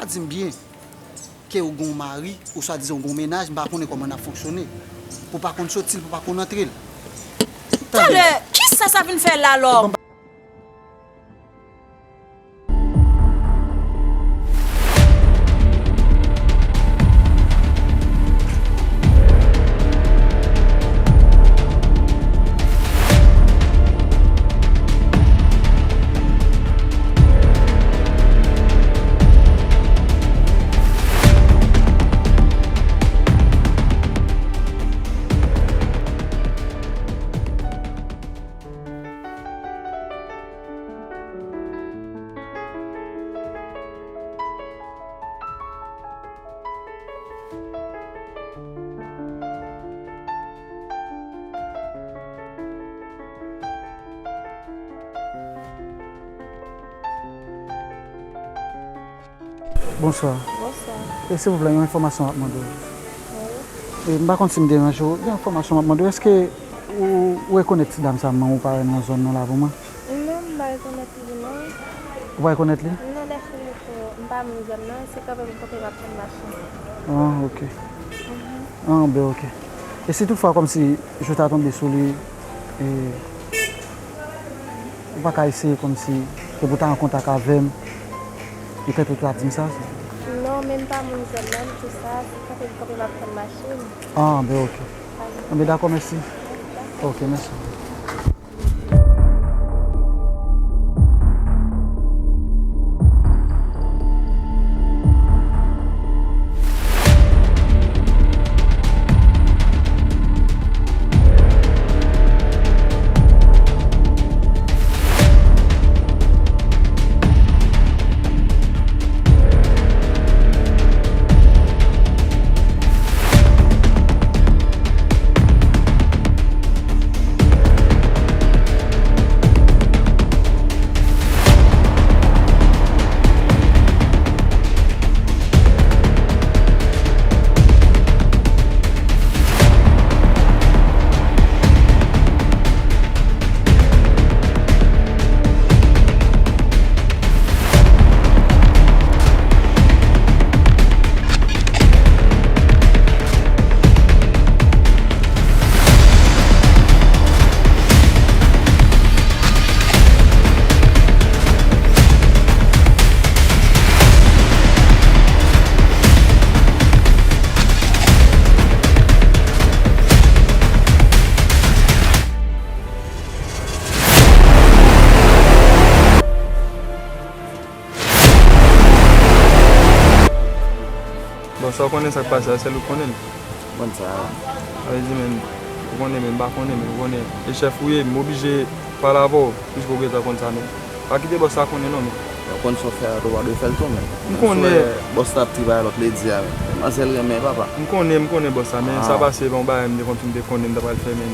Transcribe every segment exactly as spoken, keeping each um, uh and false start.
Di m byen, ke ou gen yon mari, ou swadizan ou gen yon mennaj, m pa konnen kòman n ap fonksyone. Pou w pa konn soti l, pou w pa konn antre l. Talè, kisa sa vin fè la lò? Bonswa. Bonswa. E silvouplè, yon enfòmasyon m ap mande w. Wi. E m pa konn si m deranje w. Yon enfòmasyon m ap mande w. Èske ou, ou rekonèt ti dam sa, manman ou parèy nan zòn nan la pou mwen? Non, m pa rekonèt li non. Ou pa rekonèt li? Non, dèfè m pa moun zòn nan, se kanpe m kanpe m ap tann machin. Ah, ok. Mhm. Ah, ben ok. E si toutfwa kòmsi jou ta tonbe sou li, e, ou pa ka eseye kòmsi ke pou ta an kontak avè m, petèt ou ta di m sa? Non, men m pa moun zòn nan, m di sa, se kanpe m kanpe m ap tann machin. Ah, ben ok. Ah, ben dakò, mèsi. Ok, mèsi. Bon, sa w konnen sa k pase a, sèl ou k konnen l. Konn sa. Sa vle di, men, ou konnen, men, m pa konnen, men, ou konnen. E chèf ou ye, m oblije pale avè w, piske w gentan konn sa, men. Pa kite bòs la konnen, non, men. Ou konn sa w fè a, ou pa dwe fè l tou, men. M konnen. Bòs la ap ti bay lòt ledi a, men. Manzèl renmen papa. M konnen, m konnen bòs la, men sa pase, bon, bagay, m te konn, m te konnen, m ta pral fè, men.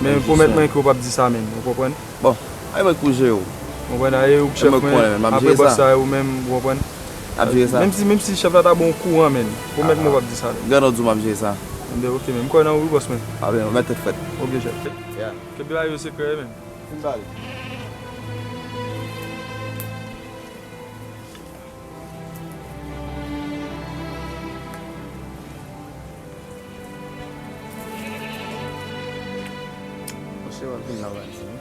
Men pwomèt mwen ke w p ap di sa, men. Ou konprann? Bon, ay mwen k pou jere w. Ou konprann, a, e ou k chèf mwen, apre bòs sa, e ou menm, ou konprann? Ap jere sa. Menm si, menm si chèf la ta ba w kouran, men, pwomèt mwen w p ap di sa, non. Grann ou di w m ap jere sa. Enben, ok, men, m kwè nan ou, wi, bòs mwen. A, ben, mèt tèt frèt. Ok, chèf. Kebe a yo sekrè, men. Fin pale. Monchè, w ap vin la w a di m.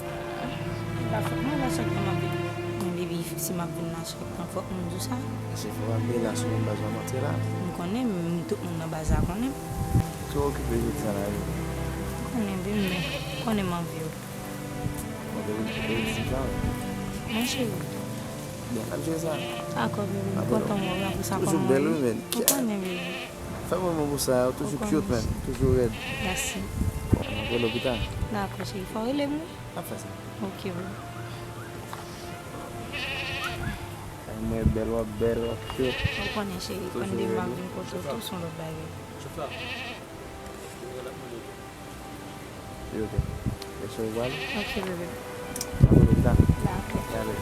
Li pa fòk mwen la chak tan m ap vin. Men baby, si m ap vin la chak tan, fòk mwen di w sa. Monchè, fò w ap vin la sou menm baz w ap antre la. M konnen, men tout moun nan baz la konnen. Tou okipe jodi a la, wi. M konnen, baby, men konnen m anvi w. Bon, baby, baby, di sa, wi. Mon cheri. Bon, n ap jere sa. Dakò, baby, m kontan wè w la pou sa kòman w ye. Toujou bèl, wi, men. M konnen, baby. Fè mwen bon pou sa, ou toujou cute, man. Toujou rèd. Mèsi. Bon, mwen rele w pita. Dakò, cheri. Fò w rele m, wi. N ap fè sa. Ok, bro. Mwen bèl, w ap bèl, w ap cute. Ou konnen, cheri, konn demen m ap vin kote w tou se yon lòt bagay. Yo, ok. Mèsi, ou pral? Ok, bebe. Mwen rele w pita. Dakò. Ale.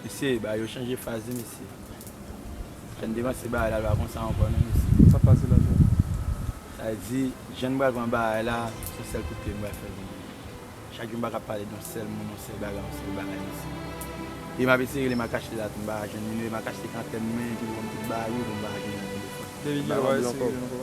Mesye, bagay yo chanje faz wi, mesye. Jan n te panse bagay la, l pa konsa ankò non, mesye. Sa pase la, frè? Sa vle di, jan n pral pran bagay la, se yon sèl kout pye m pral fè vini. Chak jou m pa ka pale de yon sèl moun, yon sèl bagay, yon sèl bagay, mesye. E m ap eseye rele Makache la tou, m pa ka jwenn li, e Makache te ka antèn mwen, epi m konn tout bagay yo, bon, m pa ka jwenn li ankò. Depi kilè w ap eseye rele l ankò?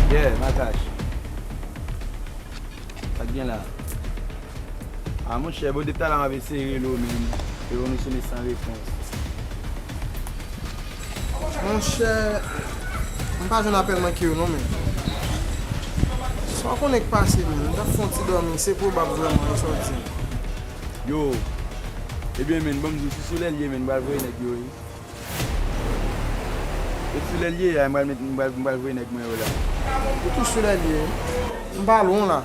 Yeah, Makache. Sa k gen la? A monchè, bon, depi talè m ap eseye rele w, men yo nou sonne san repons. Monchè, m pa jwenn apèl manke yo non, men. Sa w konnen k pase, men. M t ap fè yon ti dòmi, se pwobab vrèman, e sa w di. Yo, ebyen, men, ban m di w, si sou lè l ye, men, m pral voye nèg yo, wi. E sou lè l ye a, m pral met, m pral, m pral voye nèg mwen yo la. Ou tou sou lè l ye. M pa lwen w la.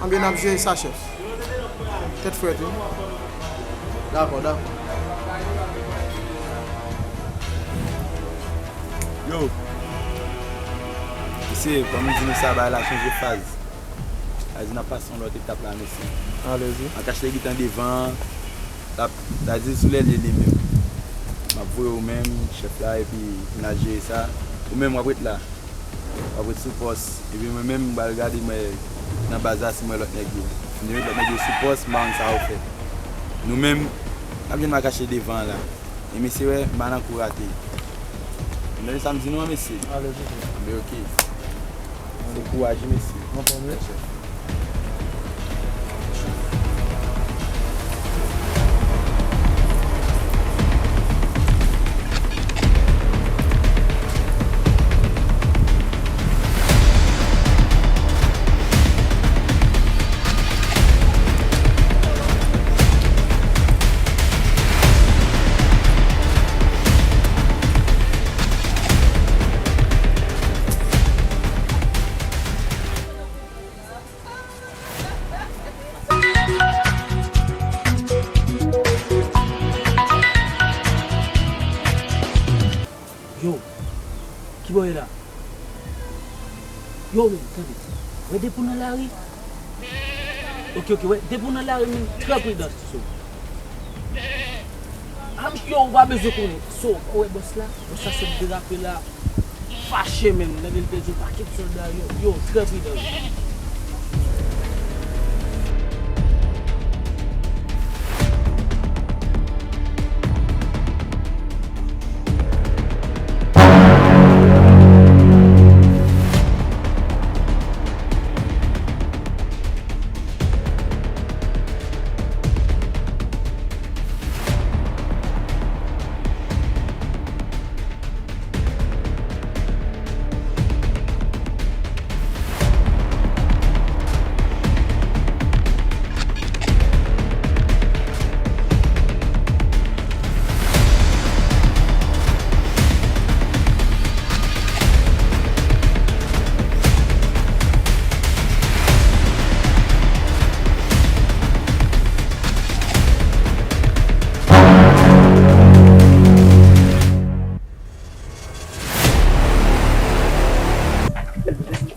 Anben n ap jere sa, chèf. Tèt frèt, wi. Dakò, dakò. Yo. Mesye, kòm m di nou sa, bagay la chanje faz. Sa di n ap pase yon lòt etap la, mesye. Alezi. Makache te gentan devan an. L ap, sa di sou lè l ye li menm. M ap voye w menm, chèf la, epi n al jere sa. Ou menm, w ap ret la. W ap ret sou pòs. Epi mwen menm, m pral gade, mwen, nan baz la, si m wè lòt nèg yo. M te met lòt nèg yo sou pòs, m pa konn sa yo fè. Nou menm, n ap jwenn Makache devan an la. E mesye, wè, m pa nan kou rate. Nou tande sa m di nou an, mesye? Alezi, frè. Anben, oke. Se kouraj, wi, mesye. Anfòm, wi. Yes, sir. Yo, kibò w ye la? Yo, men, tande. Wè depi w nan lari. Oke, oke, wè depi w nan lari, men, trè pridan, so. A, yo, ou pa bezwen konnen. So, ou wè bòs la? Bòs la sot derape la. Fache menm, tande l pèdi yon pakèt sòlda yo. Yo, trè pridan, yo.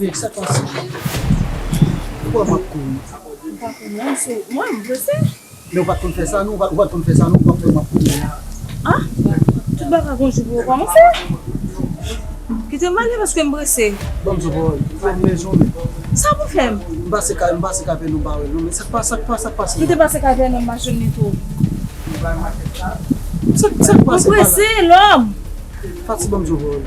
Ey, sa k pase? Poukwa m ap kouri? M pa konn non, se mwen, m prese. Men ou pa t konn fè sa non, ou pa, ou pa t konn fè sa non, ou p ap fè m ap kouri la. Ah, tout bagay gon jou pou yo kòmanse. Kite m ale paske m prese. Ban m di w pawòl, fè m rezon men. Sa pou fè m? M pase kay, m pase kay Pèno m pa wè l non, men sa k pa, sa k pa, sa k pase? Ou te pase kay Pèno m pa jwenn li tou. Sa, sa k pase? Mwen prese, lòm. Fati, ban m di w pawòl.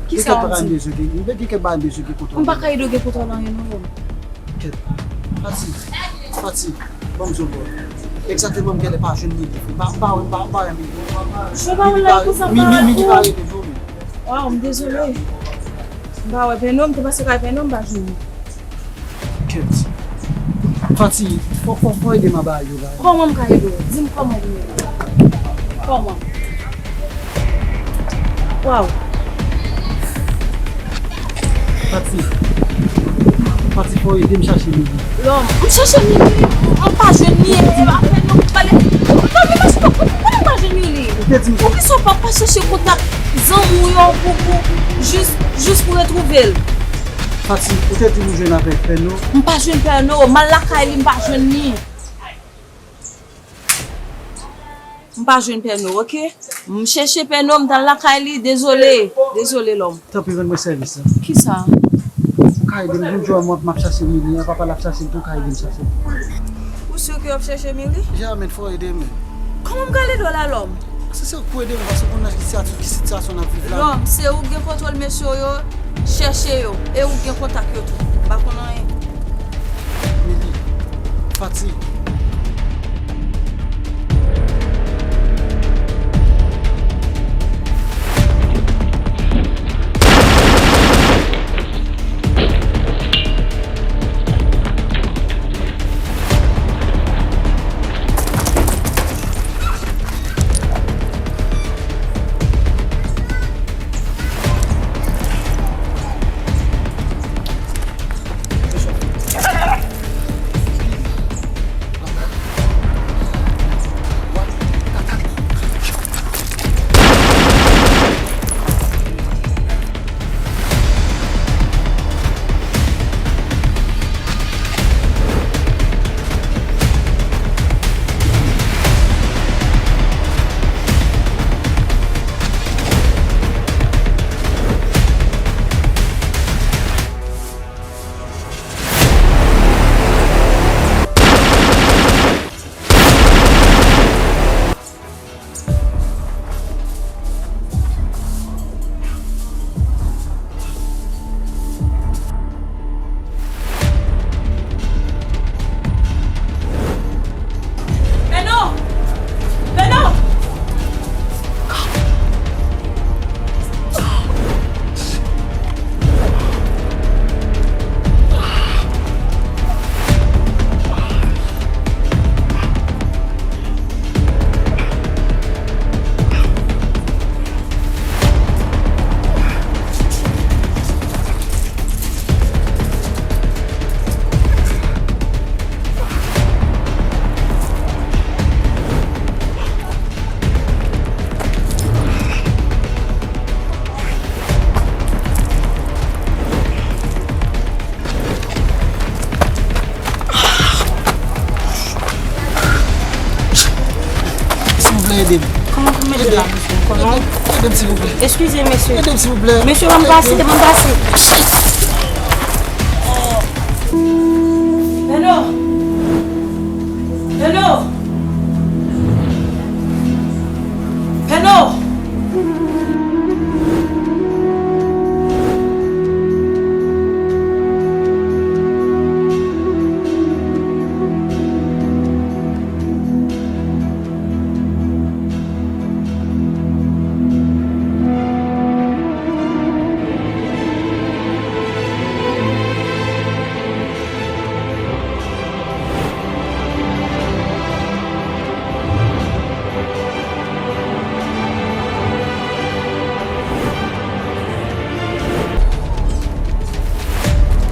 Kisa w ap di? M gen kèk bagay m bezwen gen, m gen kèk bagay m bezwen gen kontwòl. M pa ka ede w gen kontwòl anyen non, Lòm. Kèt. Fati, Fati, ban m di w bò. Egzakteman, m genlè pa jwenn Mili. M pa, m pa, m pa, m pa wè Mili. Jwe pa wè l la, kouzen m pa wè l. Mili pa rele non, men. Waw, m dezole. M pa wè Pèno, m te panse w ka wè Pèno, m pa jwenn li. Kèt. Fati, fò, fò, fò ede m a ba yo bagay. Kòman m ka ede w? Di m kòman pou m ede w. Kòman? Waw. Fati. Fati, fò ede m chache Mili. Lòm, m chache Mili, m pa jwenn li, e, e, apèn nou pale. Lòm, e pa si pou konnen m pa jwenn Mili. Ou te di m. Poukisa w pa, pa chache kontak zanmi w yo pou, pou, jis, jis pou retwouve l? Fati, ou te di m ou jwenn avèk Pèno. M pa jwenn Pèno, m al lakay li, m pa jwenn li. M pa jwenn Pèno, oke? M chèche Pèno, m t al lakay li, dezole. Dezole, Lòm. Tanpri, rann mwen sèvis la. Kisa? Ou ka ede m, jounjou a m ap, m ap chache Mili, a papa l ap chache l tou, ou ka ede m chache l. Ou si ke w ap chache Mili? Ya, men, fò ede m. Kòman m ka ede w la, Lòm? Se, se ou k pou ede m, paske ou konn nan ki sitiyasyon, ki sitiyasyon n ap viv la. Lòm, se ou k gen kontwòl mesye yo, chèche yo, e ou k gen kontak yo tou. M pa konn anyen. Mili, Fati. Pèno! Pèno! Silvouplè, ede m. Kòman pou m ede la, mesye? Kòman? Ede m, silvouplè. Eskize, mesye. Ede m, silvouplè. Mesye, ban m pase, ban m pase. Pèno! Pèno! Pèno!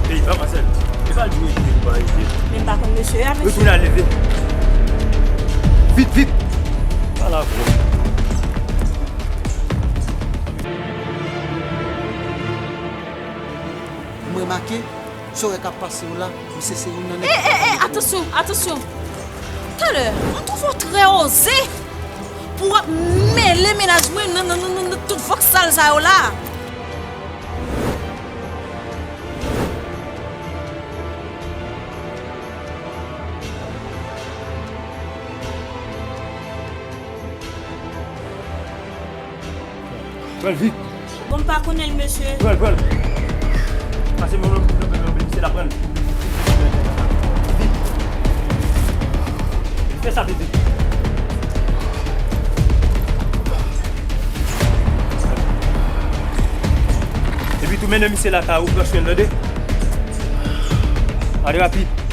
Ey, Ramazèl, e pa di rete, pa rete. Men m pa konn mesye a, mesye. Retounen al leve. Vit, vit. Pa la vre. M remake, sa w wè k ap pase yo la, misye se youn nan nèg. E, e, e, atansyon, atansyon. Talè, m twouve w trè oze pou w ap mele mennaj mwen nan, nan, nan, nan, nan tout vòksal sa yo la. Pral vit. Bon, m pa konnen l, mesye. Pran l, pran l. Pase mwen, mwen, mwen, mwen, misye la pran l. Vit. Fè sa vit, vit. Epi tou mennen misye lakay ou, pran swen l, tande? Ale rapid.